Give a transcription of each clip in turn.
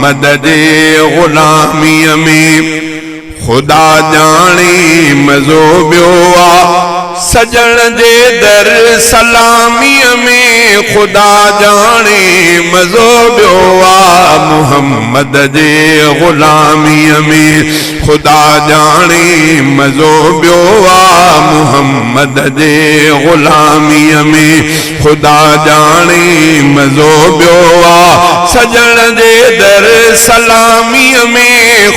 محمد جي غلاميء ۾، خدا ڄاڻي مزو ٻيو آ. سڄڻ جي در سلاميء ۾، خدا ڄاڻي مزو ٻيو آ. محمد جي غلاميء ۾، خدا ڄاڻي مزو ٻيو آ. محمد جي غلاميء ۾، خدا ڄاڻي مزو ٻيو آ. سڄڻ جي در سلاميء ۾،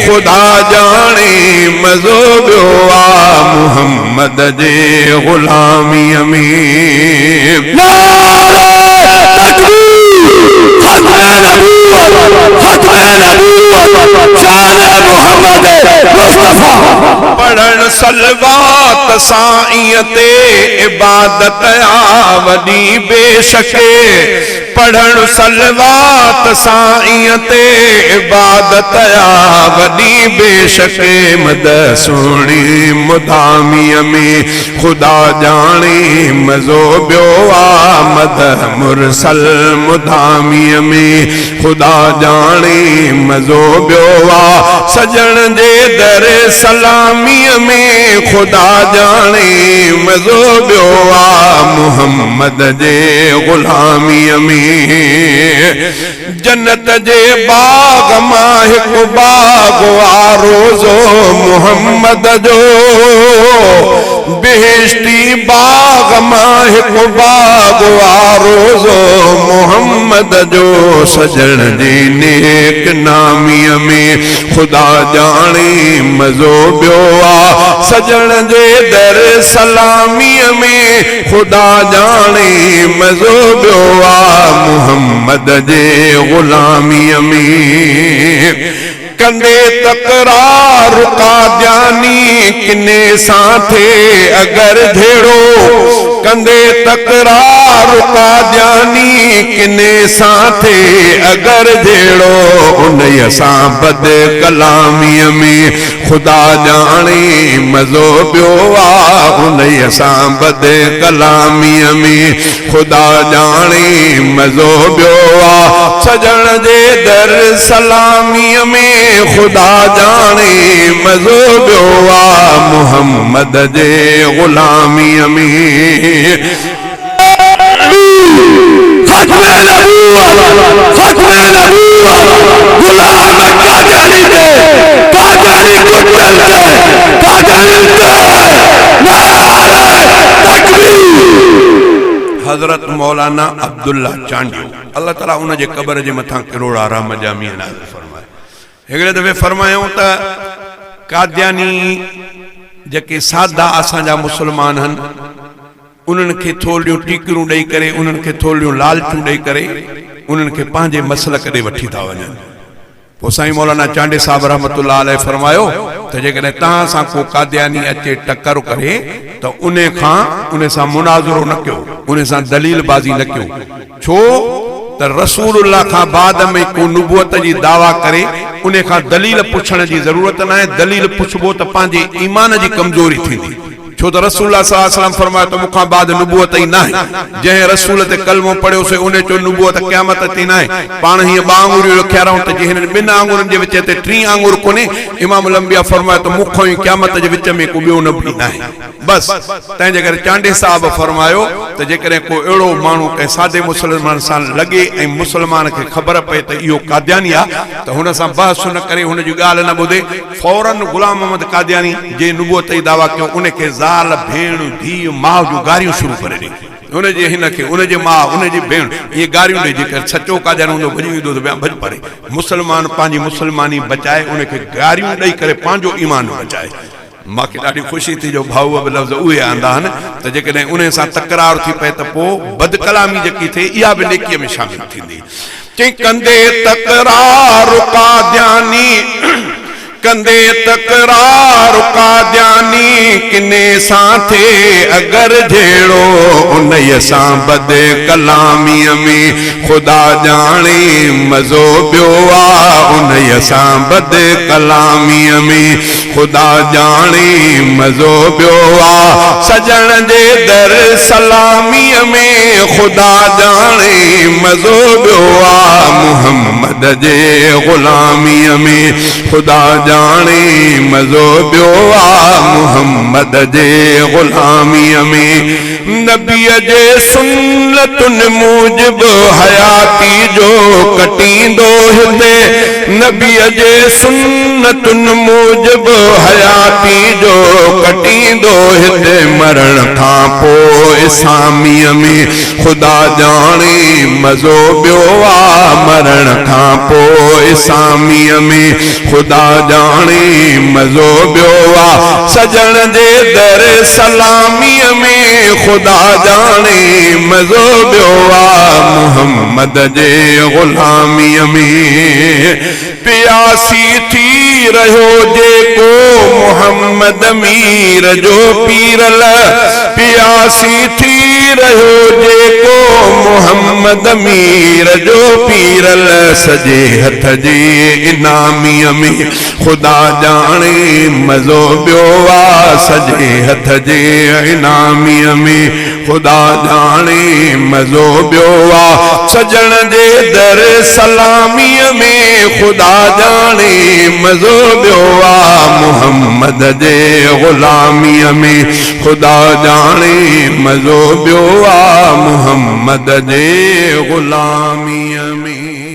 خدا ڄاڻي مزو ٻيو آ. محمد جي غلاميء ۾. نعرہ تکبیر ختم نبوت ختم نبوت شان محمد مصطفی. پڙهڻ صلوات سائينء تي عبادت آ وڏي بيشڪ. پڙهڻ صلوات سائينء تي عبادت آ وڏي بيشڪ. مد سهڻي مداميء ۾ خدا ڄاڻي مزو ٻيو آ. مد مرسل مداميء ۾ خدا ڄاڻي مزو ٻيو آ. سڄڻ جي در سلاميء ۾ خدا ڄاڻي مزو ٻيو آ. محمد جي غلاميء ۾. جنت جي باغ مان هڪ باغ آ روضو محمد جو. بهشتي باغ مان هڪ باغ آ روضو محمد جو. سڄڻ جي نيڪ ناميء ۾ خدا ڄاڻي مزو ٻيو آ. سڄڻ جي در سلاميء ۾ خدا ڄاڻي مزو ٻيو آ. محمد جي غلاميء ۾. ڪندي تڪرار قادياني ڪني سان ٿئي اگر جهيڙو. ڪندي تڪرار قادياني ڪني سان ٿئي اگر جهيڙو. انهيء سان بد ڪلاميء ۾ خدا ڄاڻي مزو ٻيو آ. انهيء سان بد ڪلاميء ۾ خدا ڄاڻي مزو ٻيو آ. سڄڻ جي در سلاميء ۾ خدا ڄاڻي مزو ٻيو آ. محمد جي غلاميء ۾. ختم نبوت ختم نبوت غلام قادياني تي قادياني ڪتن تي قاديانين تي نعره تڪبير. حضرت مولانا عبدالله چانڊيو الله تعالي ان جي قبر جي مٿان ڪروڙها رحم جا مينهن نازل فرمائي. هڪڙي دفعي فرمايائون ته قادياني جيڪي سادا اسان جا مسلمان هن انهن کي ٿورڙيون ٽيڪرون ڏئي ڪري انهن کي ٿورڙيون لالچون ڏئي ڪري انهن کي پنهنجي مسلڪ ڏي وٺي ٿا وڃن. پوء سائين مولانا چانڊيي صاحب رحمة الله عليه فرمايو ته جيڪڏهن توهان سان ڪو قادياني اچي ٽڪر ڪري ته انهي کان انهي سان مناظرو نه ڪيو، انهي سان دليل بازي نه ڪيو، ڇو ته رسول الله کان بعد ۾ ڪو نبوت جي دعويٰ ڪري انهي کان دليل پڇڻ جي ضرورت ناهي، دليل پڇبو ته پنهنجي ايمان جي ڪمزوري ٿيندي. ڇو ته رسول الله صلي الله عليه وسلم فرمايو ته مون کان بعد نبوت ئي ناهي. جنهن رسول تي ڪلمو پڙهيو سي انهي چيو نبوت قيامت تائين ناهي. پاڻ هيئن ٻه آڱريون رکيارائون ته جي هنن ٻن آڱرين جي وچ تي ٽين آڱر ڪونهي. امام الانبياء فرمايو ته مون کان ۽ قيامت جي وچ ۾ ڪو ٻيو نبي ناهي. بس. تنهن جي ڪري چانڊيي صاحب فرمايو ته جيڪڏهن ڪو اهڙو ماڻهو ڪنهن سادي مسلمان سان لڳي ۽ مسلمان کي خبر پئي ته اهو قادياني آ ته هن سان بحث نه ڪري هن جي ڳالهه نه ٻڌي فوراً غلام محمد قادياني جنهن نبوت جي دعويٰ ڪيو ان کي زال، ڀيڻ، ڌيء، ماء جون گاريون شروع ڪري ڏئي. ان جي هن کي، ان جي ماء، ان جي ڀيڻ اهي گاريون ڏئي. جيڪر سچو قادياني هوندو ڀڄي ويندو ته ڀڄ پري. مسلمان پنهنجي مسلماني بچائي ان کي گاريون ڏئي ڪري پنهنجو ايمان بچائي. مان کي ڏاڍي خوشي ٿي جو ڀائوء به لفظ اهي آندا آهن ته جيڪڏهن انهي سان تڪرار ٿي پئي ته پوء بدڪلامي جيڪي ٿئي اها به نيڪيء ۾ شامل ٿيندي. چئي ڪندي تڪرار قادياني ڪندي تڪرار قادياني ڪني سان ٿئي اگر جهيڙو انهيء سان بد ڪلاميء ۾ خدا ڄاڻي مزو ٻيو آ انهيء سان بد ڪلاميء ۾ خدا ڄاڻي مزو ٻيو آ سڄڻ جي در سلاميء ۾ خدا ڄاڻي مزو ٻيو آ محمد جي غلاميء ۾ خدا ڄاڻي مزو ٻيو آ محمد جي غلاميء ۾. نبيء جي سنتن موجب حياتي جو ڪٽيندو هتي نبيء جي سنتن موجب حياتي جو ڪٽيندو هتي مرڻ کان پوء ساميء ۾ خدا ڄاڻي مزو ٻيو آ مرڻ کان پوء ساميء ۾ خدا ڄاڻي مزو ٻيو آ سڄڻ جي در سلاميء ۾ خدا ڄاڻي مزو ٻيو آ محمد جي غلاميء ۾ پياسي ٿي رهيو جيڪو محمد مير جو پيرل پياسي ٿي رهيو جيڪو محمد مير جو پيرل سڄي هٿ جي انعاميء ۾ خدا ڄاڻي مزو ٻيو آ سڄي هٿ جي انعاميء ۾ خدا ڄاڻي مزو ٻيو آ سڄڻ جي در سلاميء ۾ خدا ڄاڻي مزو ٻيو آ محمد جي غلاميء ۾ خدا ڄاڻي مزو ٻيو آ محمد جي غلاميء ۾.